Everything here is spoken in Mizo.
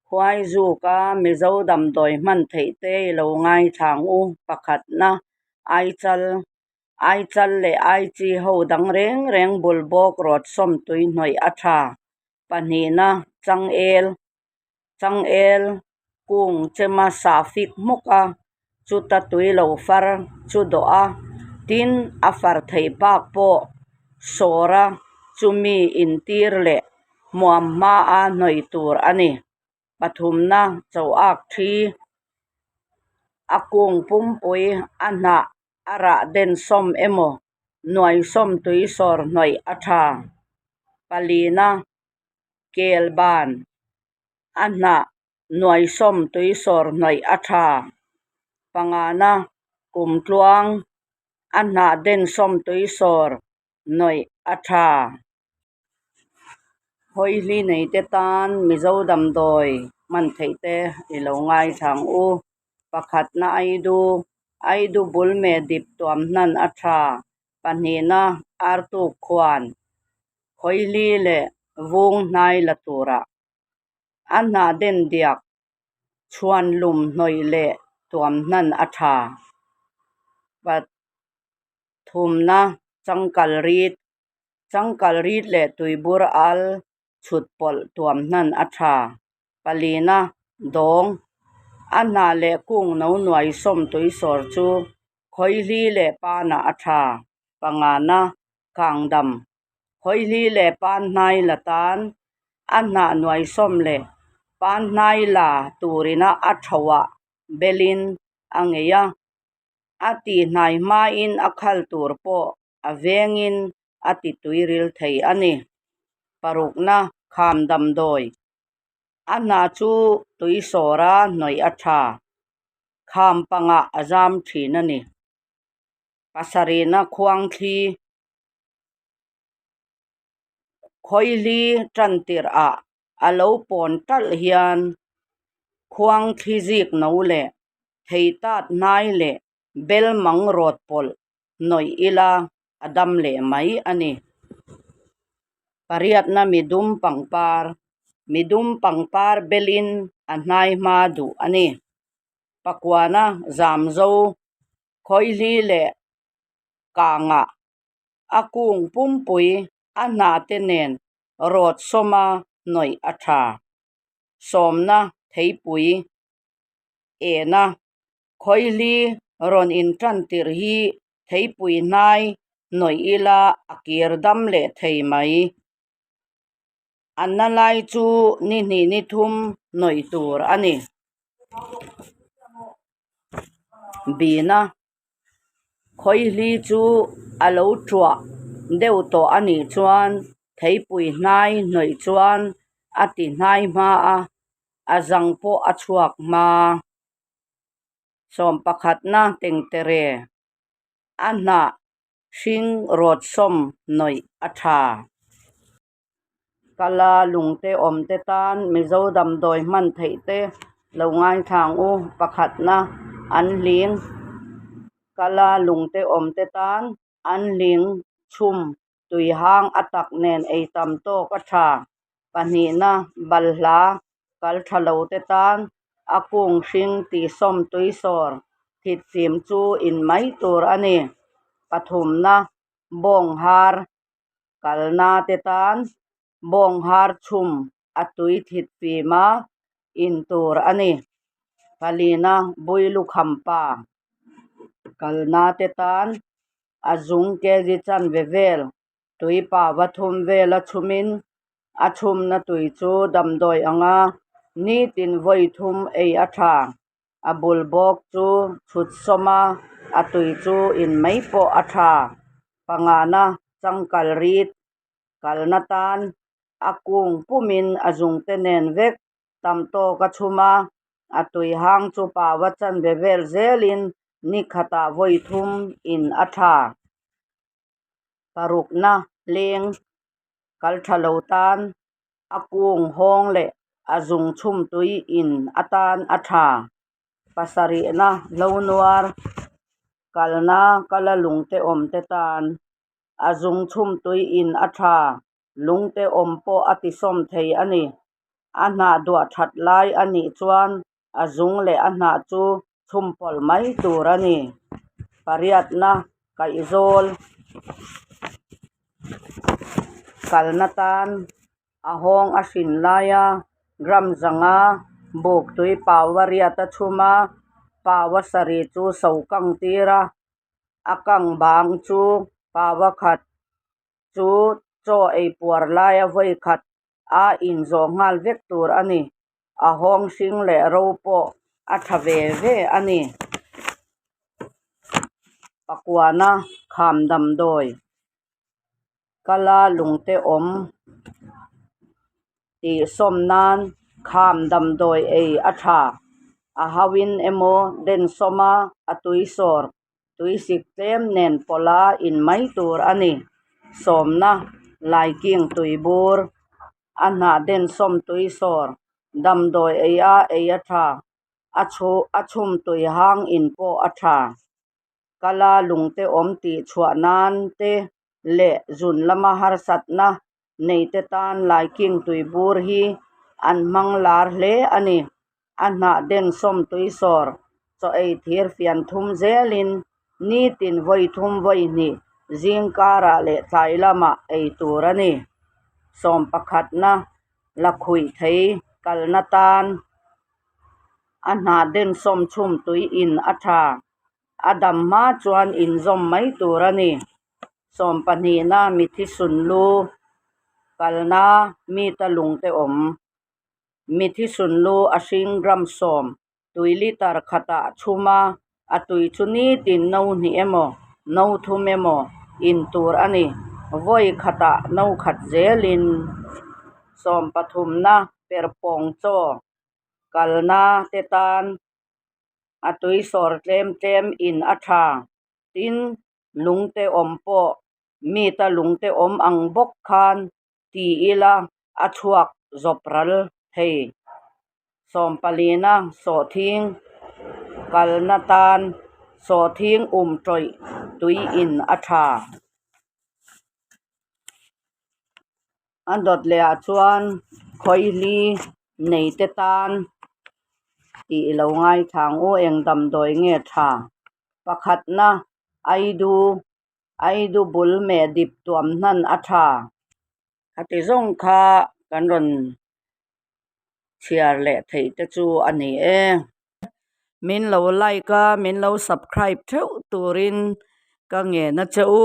Khuaizuka Mizo damdawi hman theih te i lo ngaithla ang u. Pakhatna, Aichal, Aichal leh Aichi ho dang reng reng bul bawk rawt sawm tui hnawih a tha. Pahnihna, Changel, Changel kung chema sah fik hmawk a, chuta tui lo far chu dawh a, tin a far theih bak pawh sawr a, chumi intir leh hmuam hmaa hnawih tur a ni. Pathumna choh ak thi, a kung pumpui a hnah a rah den sawm emaw nuai sawm tui sawr hnawih a tha. Palina kel ban a hnah nuai sawm tui sawr hnawih a tha. Pangana kumtluang a hnah den sawm tui sawr hnawih a tha. Hawihli neite tan Mizo damdawi hman theih te i lo ngaithla ang u. Pakhatna Aidu, Aidu bul meh dip tuam hnan a tha. Pahnihna Artuk khuan, Hawihli leh vung hnai la turah a hnah den diak chhuan lum hnawih leh tuam hnan a tha. Pathumna Changkal rit, Changkal rit leh tuibur al chhut pawlh tuam hnan a tha. Palina, Dawng, a hnah leh kung no nuai sawm tui sawr chu khawihli leh panah a tha. Pangana, Kangdam, khawihli leh pan hnai la tan a hnah nuai sawm leh pan hnai la turina a thoah belin a ngei a, a tihhnai hmain a khal tur pawh a vengin a ti tuiril thei a ni. Parukna kham damdawi a hnah chu tui sawra hnawih a tha, kham pangah a zam thin a ni. Pasarihna khuang thli khawihli tan tirh ah a lo pawn talh hian khuang thli zik no leh thei tat hnai leh bel mang rawt pawlh hnawih ila a dam leh mai a ni. Pariatna midum pangpar, midum pangpar belin a hnai hma duh a ni. Pakuana zamzo khawihli leh kangah a kung pumpui a hnah te nen rawt sawma hnawih a tha. Sawmna theipui ena khawihli rawn intan tirh hi theipui hnai hnawih ila a kir dam leh thei mai. A na lai chu ni hnih ni thum hnawih tur a ni. Bina khawihli chu a lo tuah deuh tawh a nih chuan theipui hnai hnawih chuan a ti hnai hma a, a zang pawh a chhuak hma. Sawm pakhatna tengtere a hnah hring rawt sawm hnawih a tha. Kala lungte awmte tan Mizo damdawi hman theih te lo ngaithla ang u. Pakhatna an hling. Kala lungte awmte tan an hling chhum tuihang a tak nen ei tam tawk a tha. Pahnihna balhla kal tha lo te tan a kung hring tihsawm tuisawr thitfim chu in mai tur a ni. Pathumna bawnghar kalna te tan bawnghar chhum a tui thitfim a in tur a ni. Palina Builukhampa kalna te tan a zung kg chanve vel tui pava thum vela chhumin a chhumna tui chu damdawi anga nitin vawi thum ei a tha. A bul bawk chu chhut sawm a, a tui chu in mai pawh a tha. Pangana changkal rit kalna tan a kung pumin a zungte nen vek tam tawk a chhum a, a tui hang chu paua chanve vel zelin ni khatah vawi thum in a tha. Parukna leng kal tha lo tan a kung hawng leh a zung chhum tui in atan a tha. Pasarihna hlo nuar kalna kala lungte awm te tan a zung chhum tui in a tha, lungte awm pawh a tisawm thei a ni. A hnah duah that lai a nih chuan a zung leh a hnah chu chhum pawlh mai tur a ni. Pariatna kaihzawl kalna tan a hawng a hrin laia gram zanga buk tui paua riat a chhum a, paua sarih chu so kang tir a, a kang bang chu paua khat chu chaw ei puar laia vawi khat a inzawh nghal vek tur a ni. A hawng hring leh ro pawh a tha ve ve a ni. Pakuana kham damdawi kala lungte awm tih sawm nan kham damdawi ei a tha. A hauin emaw densawm a, a tui sawr Tuisik tlem nen pawlha in mai tur a ni. Sawmna, Laiking tuibur, a hnah densawm tui sawr, damdawi ei a ei a tha, a chhu a chhum tui hang in pawh a tha. Kala lungte awm tih chhuah nan te leh zun lama harsatna neite tan Laiking tuibur hi an hmang lar hle a ni. A hnah densawm tuisawr chaw ei thir fian thum zelin nitin vawi thum vawi hnih zing karah leh tlai lamah ei tur a ni. Sawm pakhatna la khuih thei kalna tan a hnah densawm chhum tui in a tha. A dam hma chuan inzawm mai tur a ni. Sawm pahnihna mithi sunlu kalna mita lungte awm. Mithi sunlu a hring gram 10, tui litre khatah chhum a, a tui chu nitin no hnih emaw, no thum emaw in tur a ni. Vawi khatah no khat zelin 13na perhpawng chaw kalna te tan a tui sawr tlem tlem in a tha. Tin, lungte awm pawh mita lungte awm ang bawk khan ti ila a chhuak zawp ral thei. Sawmpalina sawhthing kalna tan sawhthing um tawih tui in a tha. A dawt leh ah chuan khawihli nei te tan tih i lo ngaithla ang u eng damdawi nge tha. Pakhatna Aidu Aidu bul meh dip tuam hnan a tha. Khati zawng kha kan rawn chhiar leh theih te chu a ni e. Min lo like a, min lo subscribe theuh turin ka ngen a che u.